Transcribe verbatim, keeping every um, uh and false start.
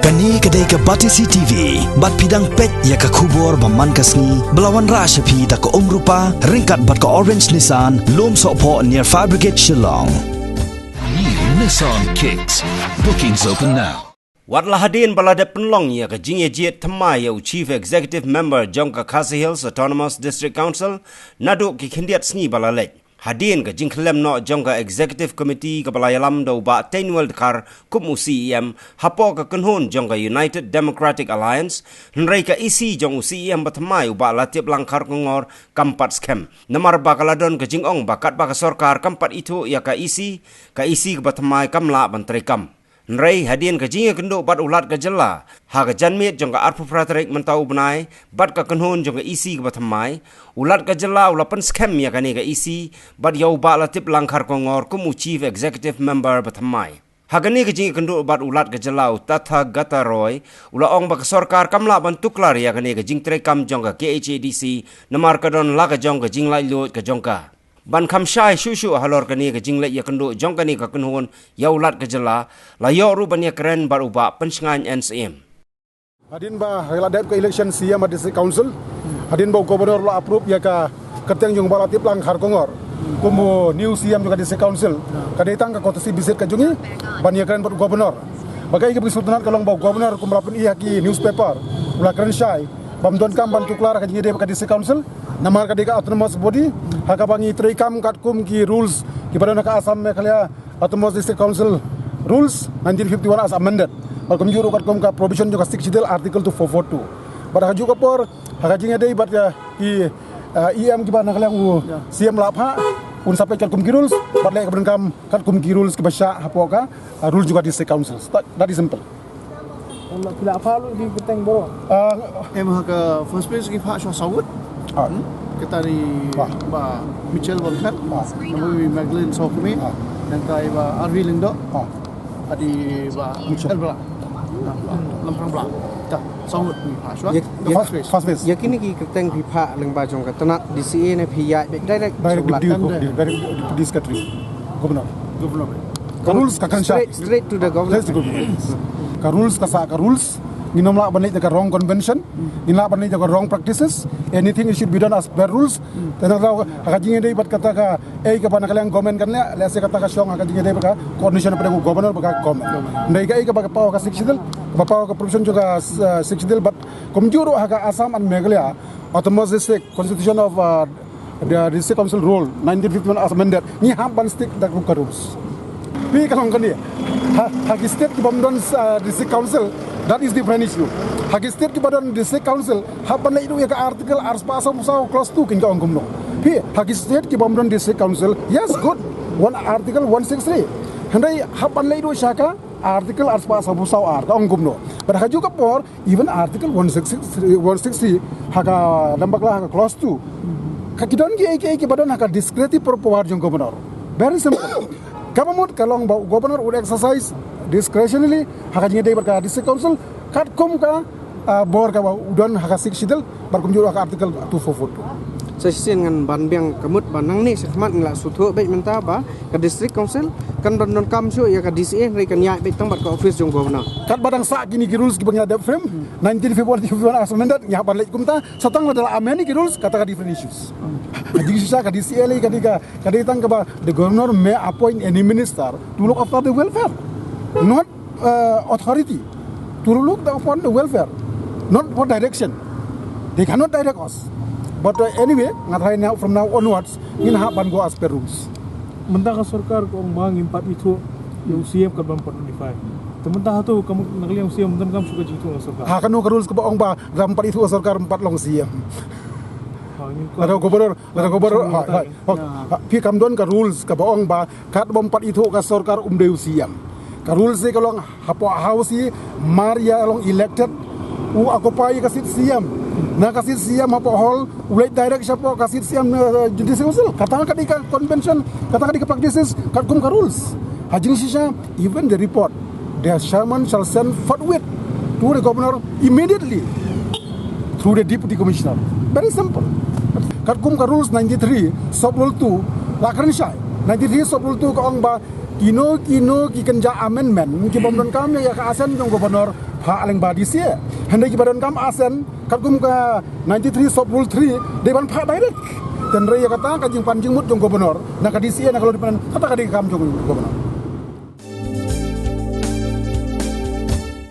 Kane ka dei ka Batesi T V, bad phi dang peit ïa ka khubor ba man ka sngi, ba la wanrah sha phi da ka Umrupa, ryngkat bad ka Orange Nissan, Lumsohphoh near Fire Brigade Shillong. New Nissan Kicks. Bookings open now. Wat la hadien ba la dep pynlong ïa ka jingïajied thymmai ïa u Chief Executive Member jong ka Khasi Hills Autonomous District Council, naduh ki khyndiat sngi ba la leit. Hadien ka jingkhyllem noh jong ka Executive Committee kaba la ïalam da u Bah Teinuel Dkhar kum u C E M, hapoh ka kynhun jong ka United Democratic Alliance, hynrei ka E C jong u C E M ba thymmai u Bah Latiplang Kharkongor kam pat skhem. Namar ba ka la don ka jingong ba katba ka sorkar kam pat ithuh ïa ka E C, ka E C kaba thymmai kam lah ban treikam. Hynrei hadien ka jingïakynduh bad u Lat ka jylla, ha ka janmiet jong ka arphew phra tarik mynta u bnai, bad ka kynhun jong ka E C kaba thymmai, u Lat ka jylla u la pynskhem ïa kane ka E C, bad ïa u Bah Latiplang Kharkongor kum u Chief Executive Member ba thymmai. Ha kane ka jingïakynduh bad u Lat ka jylla u Tathagata Roy, u la ong ba ka sorkar kam lah ban tuklar ïa kane ka jingtreikam jong ka K H A D C, namar ka don la ka jong ka jinglaitluid ka jong ka. Ban kham shai shuh shuh halor kane ka jingleit ïakynduh jong kane ka kynhun ïa u Lat ka jylla, la ïoh ruh ban ïakren bad u Bah Pynshngaiñ N Syiem. Hadien ba la dep ka election C E M ha District Council, hadien ba u Governor u la approve ïa ka kyrteng jong u Bah Latiplang Kharkongor kum u new C E M jong ka District Council, ka dei tang ka courtesy visit ka jong ngi ban ïakren bad u Governor. Ba kaei kaba ngi sngewtynnat ka long ba u Governor kumba la pyni ha ki newspaper, u la kren shai ba ym donkam ban tuklar ha ka jingïadei bad ka District Council, namar ka dei ka autonomous body, ha kaba ngi treikam katkum ki rules kiba don ha ka Assam Meghalaya Autonomous District Council Rules nineteen fifty-one as amended. Bad kumjuh ruh katkum ka provision jong ka Sixth Schedule Article two four four two. Bad ha kajuh ka por, ha ka jingïadei bad ka ki, uh, E M kiba na ka liang u C E M la phah, un sa peit katkum ki rules, bad leh kaba donkam katkum ki rules kiba shah hapoh ka, uh, rules jong ka District Council. That, that is simple. Phi la phah lut ki kyrteng baroh? Ah, em ha ka first place ki phah shuwa saw ngut. Ah. Hmm? Kata dei Bah Mitchell Wangkhat. Ah. Namo Magdalene Sawkmie. Ah. Nangta i Bah Arvi Lyngdoh. Ah. Adi Bah Mitchell Blah. Lamphrang Blah. Ta saw ngut ki phah shuwa. Ïa, first phase. First phase. Ïa kine ki kyrteng phi phah lyngba jong ka tnat D C A ne phi ïaid beit direct? Direct deputy, direct deputy secretary. Governor. Governor. Ka rules ka kren shai. Straight, straight to the governor. Straight to the governor. Ka rules ka sah ka rules. Ngin ym lah ban leit da ka wrong convention. Ngin lah ban leit da ka wrong practices. Anything should be done as per rules. Te nangta ha ka jingïadei bad kata kaei kaba na ka liang government kan leh, lehse kata ka shong ha ka jingïadei bad ka coordination hapdeng u governor bad ka government. Hynrei kaei kaba paw ha ka Sixth Schedule, kaba paw ha ka provision jong ka, uh, Sixth Schedule bad kumjuh ruh ha ka Assam and Meghalaya Autonomous District Constitution of, uh, the District Council Rule nineteen fifty-one as amended, ngi hap ban stick da ka rules. Phi, ka long kane. Ha, ha ki state ki bym don, uh, District Council, that is different issue. Ha ki state kiba don District Council, hap ban leit ruh ïa ka Article arspah sawphew saw clause two, kin ka ong kumno. Phi, ha ki state ki bym don District Council, yes, good. One Article one six three. Hynrei hap ban leit ruh sha ka Article arspah sawphew saw ar, ka ong kumno. Bad ha kajuh ka por, even Article one six six, one sixty, ha ka dang bakla ha ka clause two. Ka ki don kiei kiei kiba don ha ka discretive power jong governor. Very simple. Kaba mut ka long ba u governor u exercise discretionally ha ka jingïadei bad ka District Council katkum ka, ah, bor kaba u don ha ka Sixth Schedule bad kumjuh ha ka Article two four four two. Sa shisien ngan ban biang ka mut ba nangne shakhmat ngi la sngewthuh beit mynta ba ka District Council kan ban donkam shuh ïa ka D C A, hynrei kan ïaid beit tang bad ka office jong governor. Katba dang sah kine ki rules kiba ngi la dep frame, nineteen fifty-one, fifty-one as amended, ngi hap ban leit kumta, sa tang lada la amend ki rules, kata ka different issues. Ka jingshisha ka D C A lei ka dei ka, ka dei tang kaba, the governor may appoint any minister to look after the welfare. Not, uh, authority to look upon the welfare, not for direction. They cannot direct us. But, uh, anyway, nga tharai now, from now onwards, ngin hap ban go as per rules. Mynta ka sorkar ka ong ba ngim pat ithuh ïa u C M katba ym pat notify. Te mynta hato ka, na ka liang u C M mynta kam shu ka jingithuh na sorkar. Ha kano ka rules kaba ong ba lada ym pat ithuh sorkar ym pat long C M? Ha, ngim pat. Lada governor, lada governor, ha, ha, ha, ha, phi, kam don ka rules kaba ong ba katba ym pat ithuh ka sorkar um dei u C M. Ka rules ka long hapoh House hi, mar ïa long elected, u occupy ka seat C M. Na ka seat C M hapoh hall, u leit direct shapoh ka seat C M, eh, Judicial Council. Kata ka dei ka convention, kata ka dei ka practices katkum ka rules. Ha jingshisha, even the report, the chairman shall send forthwith to the governor immediately through the deputy commissioner. Very simple. Katkum ka rules ninety-three sub rule two, la kren shai. Ninety-three sub rule two ka ong ba kino kino ki kynja amendment ki bym donkam ïa ka assent jong governor, Phah lyngba D C A. Hynrei kiba donkam assent katkum ka ninety-three sub rule three dei ban phah direct. Hynrei ïa kata ka jingpan jingmut jong governor na ka D C A na ka Law Department, kata ka dei ka kam jong governor.